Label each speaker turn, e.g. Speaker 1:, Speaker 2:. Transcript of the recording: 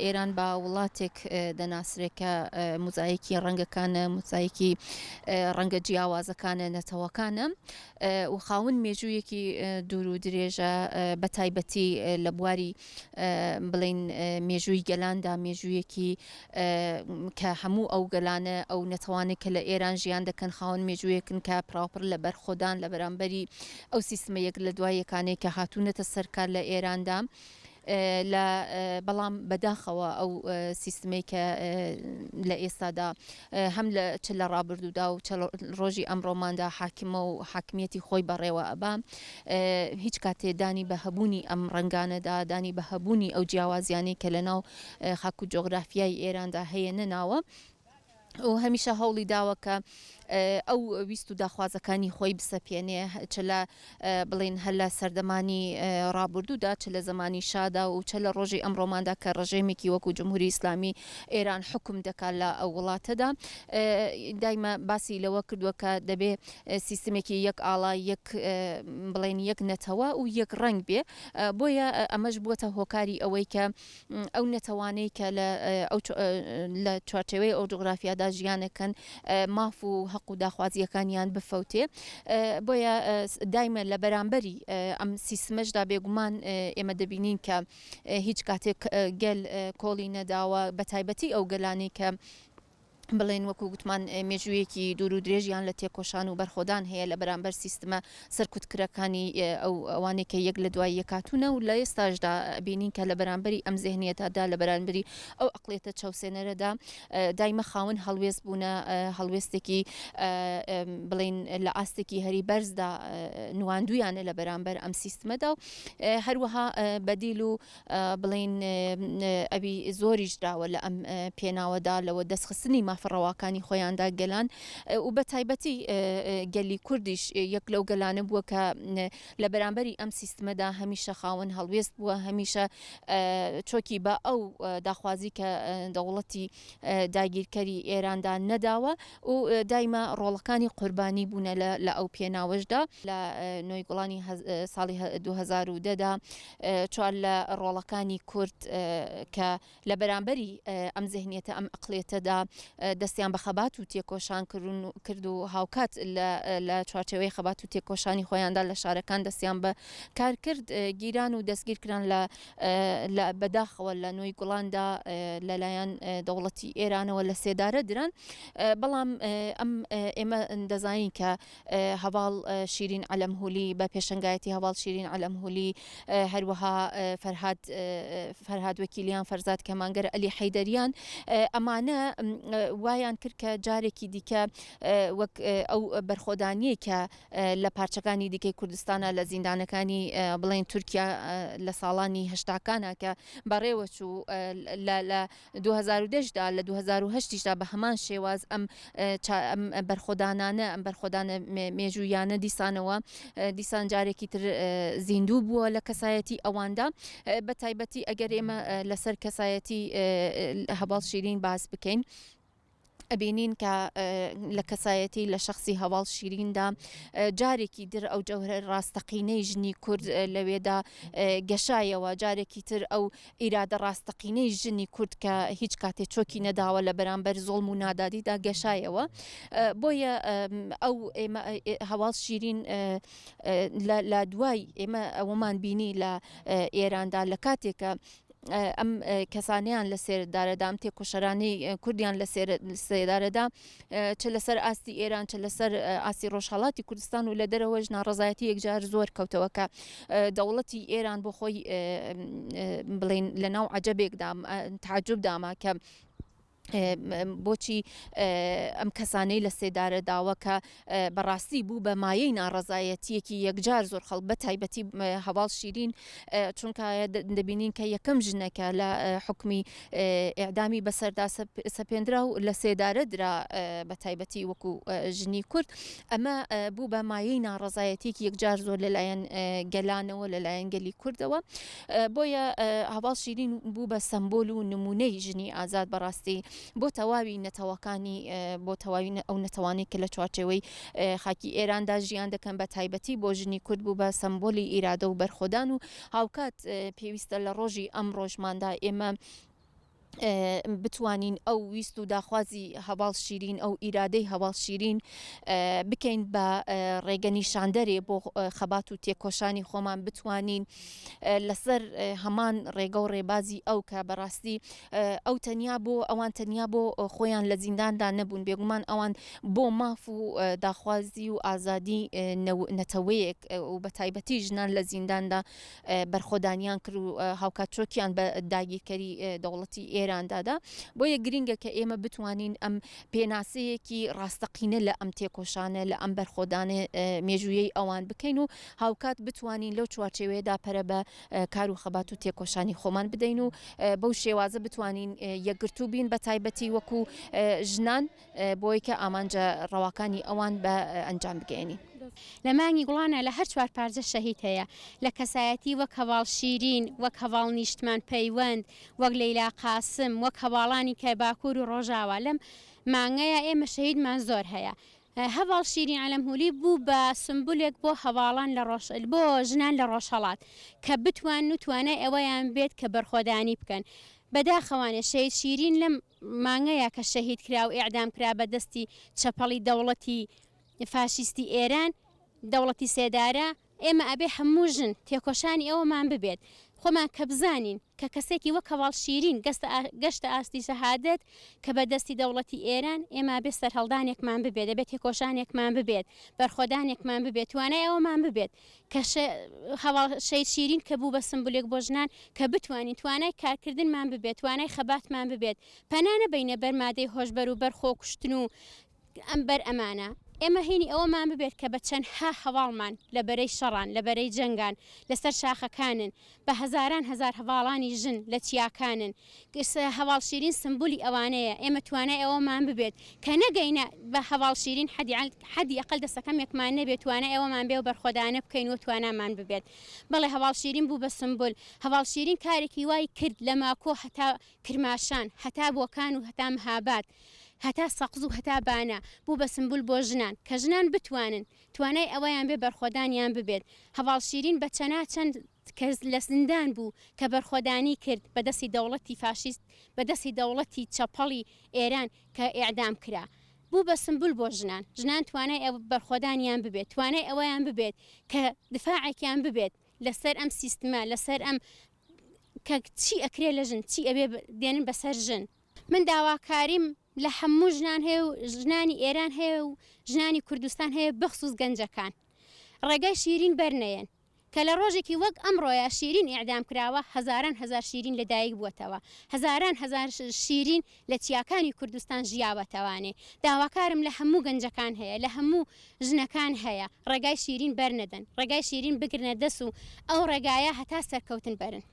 Speaker 1: ئێران بە وڵاتێک دەناسرێ کە موزایکی ڕەنگەکانە، موزایکی ڕەنگە جیاوازەکانە، نەتەوەکانە و خاوەن مێژوویەکی دوور و درێژە بە تایبەتی لە بواری بڵێین مێژووی گەلاندا مێژوویەکی کە هەموو ئەو گەلانە ئەو نەتەوانەی کە لە ئێران ژیان دەکەن خاوەن مێژوویەکن کە پڕاوپڕ لە بەرخۆدان لە بەرامبەری ئەو سیستمە یەک لە دوای یەکانەی کە هاتوونەتە سەر کار لە ئێراندا. لە بەڵام بەداخەوە ئەو سیستمەی کە لە ئێستادا هەم لە چ لە ڕابردوودا و چ ڕۆژی ئەمڕۆماندا حاکمە و حاکمیەتی خۆی بەڕێوە ئەبا هیچ کاتێ دانی بە هەبوونی ئەم ڕەنگانەدا دانی بە هەبوونی ئەو جیاوازیانەی کە لە ناو خاک و جۆگرافیای ئێراندا هەیە نەناوە. و هەمیشە هەوڵی داوە کە ئەو ویست و داخوازەکانی خۆی بسەپێنێ چ لە بڵێین هەر لە سەردەمانی ڕابردوودا چ لە زەمانی شادا و چ لە ڕۆژی ئەمڕۆماندا کە ڕژێمێکی وەکو جمهوری ئیسلامی ئێران حوکم دەکات لە ئەو وڵاتەدا دایمە باسی لەوە کردووە کە دەبێ سیستمێکی یەک ئاڵا یەک بڵێن یەک نەتەوە و یەک ڕەنگ بێ بۆیە ئەمەش بووەتە هۆکاری ئەوەی کە ئەو نەتەوانەی کە لە ئەو لە چوارچێوەی ئەو جوغرافیادا ژیانەکەن ماف و هەق و داخوازییەکانیان بفەوتێ بۆیە دایمە لە بەرامبەری ئەم سیستمەشدا بێگومان ئێمە دەبینین کە هیچ کاتێک گەل کۆڵی نەداوە بە تایبەتی ئەو گەلانەی کە بڵێین وەکو گوتمان مێژوویەکی دوور و درێژیان لە تێکۆشان و بەرخۆدان هەیە لە بەرامبەر سیستمە سەرکوتکرەکانی ئەو ئەوانەی کە یەک لە دوای یەک هاتوونە و لە ئێستاشدا بینین کە لە بەرامبەری ئەم زێهنیەتەدا لە بەرامبەری ئەو عەقڵیەتە چەوسێنەرەدا دایمە خاوەن هەڵوێست بوونە هەڵوێستێکی بڵێین لە ئاستێکی هەری بەرزدا نواندوویانە لە بەرامبەر ئەم سیستمەدا و هەروەها بەدیل و بڵێین ئەوی زۆریش داوە لە ئەم پێناوەدا لەوە دەستخستنی مافە ڕەواکانی خۆیاندا گەلان و بە تایبەتی گەلی کوردیش یەک لەو گەلانە بووە کە لە بەرامبەری ئەم سیستمەدا هەمیشە خاوەن هەڵوێست بووە هەمیشە چۆکی بە ئەو داخوازی کە دەوڵەتی داگیرکەری ئێراندا نەداوە و دایمە ڕۆڵەکانی قوربانی بوونە لە ئەو پێناوەشدا. لە نۆی گوڵانی ساڵی 2010 دا چوار لە ڕۆڵەکانی کورد کە لە بەرامبەری ئەم زهنیەتە ئەم ئەقڵیەتەدا دەستیان بە خەبات و تێکۆشان کرد و هاوکات لە چوارچێوەی خەبات و تێکۆشانی خۆیاندا لە شارەکان دەستیان بە کار کرد گیران و دەستگیر کران لە لە بەداخەوە لە نۆی گوڵاندا لەلایەن دەوڵەتی ئێرانەوە لە سێدارە دران بەڵام ئەم ئێمە دەزانین کە هەڤاڵ شیرین عەلەمهولی بە پێشەنگایەتی هەڤاڵ شیرین عەلەمهولی هەروەها فەرهاد فەرهاد وەکیلیان فەرزاد کەمانگەر عەلی حەیدەریان ئەمانە وایان کرد کە جارێکی دیکە وەک ئەو بەرخۆدانیەی کە لە پارچەکانی دیکەی کوردستانە لە زیندانەکانی بڵێن تورکیا لە ساڵانی هەشتاکانە کە بەڕێوەچوو لە 2010 دا لە 2008 دا بە هەمان شێواز ئەم ئەم بەرخۆدانانە ئەم بەرخۆدانە مێژوویانە دیسانەوە دیسان جارێکی تر زیندوو بووە لە کەسایەتی ئەواندا بە تایبەتی ئەگەر ئێمە لەسەر کەسایەتی هەڤاڵ شیرین باس بکەین ئەبینین کە لە کەسایەتی لە شەخسی هەواڵ شیریندا جارێکی در ئەو جەوهرە ڕاستەقینەی ژنی کورد لەوێدا گەشایەوە جارێکی تر ئەو ئیرادە ڕاستەقینەی ژنی کورد کە هیچ کاتێ چۆکی نەداوە لە بەرامبەر زوڵم و نادادیدا گەشایەوە بۆیە ئەو ئێمە هەواڵ شیرین لە دوای ئێمە ئەوەمان بینی لە ئێراندا لە کاتێکە ئەم کەسانیان لە سێدارەدا ئەم تێکۆشەرانەی کوردیان لە سێدارەدا چ لەسەر ئاستی ئێران چ لەسەر ئاستی ڕۆژهەڵاتی کوردستان و لە دەرەوەش ناڕەزایەتی یەکجار زۆر کەوتەوە کە دەوڵەتی ئێران بۆ خۆی بڵین لە ناو عجەبێکدا تعجب داما کە بۆچی ئەم کەسانەی لە سێدارە داوە کە بەڕاستی بوو بە مایەی ناڕەزایەتیەکی یەکجار زۆر خەڵک بە تایبەتی هەواڵ شیرین چونکە دەبینین کە یەکەم ژنەکە لە حکومی ئیعدامی بەسەردا سەپێندرا و لە سێدارە درا بە تایبەتی وەکو ژنی کورد ئەمە بوو بە مایەی ناڕەزایەتیەکی یەکجار زۆر لەلایەن گەلانەوە لەلایەن گەلی کوردەوە بۆیە هەڤاڵ شیرین بوو بە سەمبۆل و نمونەی ژنی ئازاد بەڕاستی بۆ تەواوی نەتەوەکانی بۆ تەواوی ئەو نەتەوانەی کە لە چوارچێوەی خاکی ئێراندا ژیان دەکەن بە تایبەتی بۆ ژنی کورد بوو بە سەمبۆلی ئیرادە و بەرخۆدان و هاوکات پێویستە لە ڕۆژی ئەمڕۆژماندا ئێمە. بتوانین ئەو ویست و داخوازی هەڤاڵ شیرین، ئەو ئیرادەی هەڤاڵ شیرین بکەین بە ڕێگە نیشاندەرێ بۆ خەبات و تێکۆشانی خۆمان، بتوانین لەسەر هەمان ڕێگە و ڕێبازی ئەو کە بەڕاستی ئەو تەنیا بۆ ئەوان تەنیا بۆ خۆیان لە زینداندا نەبوون، بێگومان ئەوان بۆ ماف و داخوازی و ئازادی نەتەوەیەک و بە تایبەتی ژنان لە زینداندا بەرخۆدانیان کرد و هاوکات چۆکیان بە داگیرکەری دەوڵەتی ئێران دادا. بۆیە گرینگە کە ئێمە بتوانین ئەم پێناسەیەکی ڕاستەقینە لە ئەم تێکۆشانە، لە ئەم بەرخۆدانە مێژوویەی ئەوان بکەین و هاوکات بتوانین لەو چوارچێوەیەدا پەرە بە کار و خەبات و تێکۆشانی خۆمان بدەین و بەو شێوازە بتوانین یەکگرتوو بین بە تایبەتی وەکو ژنان بۆی کە ئامانجە ڕەواکانی ئەوان بە ئەنجام بگەیەنین.
Speaker 2: لە مانگی گوڵانا لە هەر چوارپارجە شەهید هەیە، لە کەسایەتی وەک هەڤاڵ شیرین، وەک هەڤاڵ نیشتمان پەیوەند، وەک لەیلا قاسم، وەک هەڤاڵانی کە باکوور و ڕۆژاوا لەم مانگەیا ئێمە شەهیدمان زۆر هەیە. هەڤاڵ شیرین عەلەمهولی بوو بە سمبولێک بۆ هەڤاڵان لە ڕۆژ بۆ ژنان لە ڕۆژهەڵات کە بتوانن و توانای ئەوەیان بێت کە بەرخۆدانی بکەن. بەداخەوانێ شەهید شیرین لەم مانگەیا کە شەهید کرا و ئێعدام کرا بە دەستی چەپەڵی دەوڵەتی فاشیستی ئێران، دەوڵەتی سێدارە، ئێمە ئەبێ هەموو ژن تێکۆشانی ئەوەمان ببێت خۆمان کە بزانین کە کەسێکی وەک هەڤاڵ شیرین گەشتە ئاستی شەهادەت کە بە دەستی دەوڵەتی ئێران، ئێمە ئەبێ سەرهەڵدانێکمان ببێت، ئەبێ تێکۆشانێکمان ببێت، بەرخۆدانێکمان ببێت، توانای ئەوەمان ببێت کە هەڤاڵ شەهید شیرین کە بوو بە سمبولێک بۆ ژنان کە بتوانین توانای کارکردنمان ببێت، توانای خەباتمان ببێت، پەنا نەبەینە بەر مادەی هۆشبەر و بەر خۆکوشتن و ئەم بەر ئەمانە. ئێمە هینی ئەوەمان ببێت کە بە چەندها هەڤاڵمان لە بەرەی شەڕان، لە بەرەی جەنگان، لەسەر شاخەکانن، بە هەزاران هەزار هەڤاڵانی ژن لە چیاکانن، هەڤاڵ شیرین سمبولی ئەوانەیە، ئێمە توانای ئەوەمان ببێت کە نەگەینە بە هەڤاڵ شیرین حەدی حەدی ئەقەل دەسەکەمێکمان نەبێت توانای ئەوەمان بێ و بەرخۆدانە بکەین و توانامان ببێت. بەڵێ هەڤاڵ شیرین بوو بە سمبول. هەڤاڵ شیرین کارێکی وای کرد لە ماکۆ هەتا کرماشان، هەتا بۆکان و هەتا مهاباد، هەتا سەقز و هەتا بانە، بوو بە سمبول بۆ ژنان، کە ژنان بتوانن توانای ئەوەیان بێ بەرخۆدانیان ببێت. هەڤاڵ شیرین بە چەنا چەند کەس لە زیندان بوو کە بەرخۆدانی کرد بە دەستی دەوڵەتی فاشیست، بە دەستی دەوڵەتی چەپەڵی ئێران کە ئێعدام کرا. بوو بە سمبول بۆ ژنان. ژنان توانای بەرخۆدانیان ببێت، توانای ئەوەیان ببێت کە دفاعێکیان ببێت لە سەر ئەم سیستمە، لە سەر ئەم کە چی ئەکرێ لە ژن، چی ئەبێ دێنن بە سەر ژن. من داواکاریم لە هەموو ژنان هەیە و ژنانی ئێران هەیە و ژنانی کوردستان هەیە بەخسوس گەنجەکان ڕێگای شیرین بەرنەیەن کە لە ڕۆژێکی وەک ئەمڕۆیا شیرین ئیعدام کراوە هەزاران هەزار شیرین لە دایک بووەتەوە هەزاران هەزار شیرین لە چیاکانی کوردستان ژیاوەتەوانێ داواکارم لە هەموو گەنجەکان هەیە لە هەموو ژنەکان هەیە ڕێگای شیرین بەرنەدەن ڕێگای شیرین بگرنە دەس و ئەو ڕێگایە هەتا سەرکەوتن بەرن.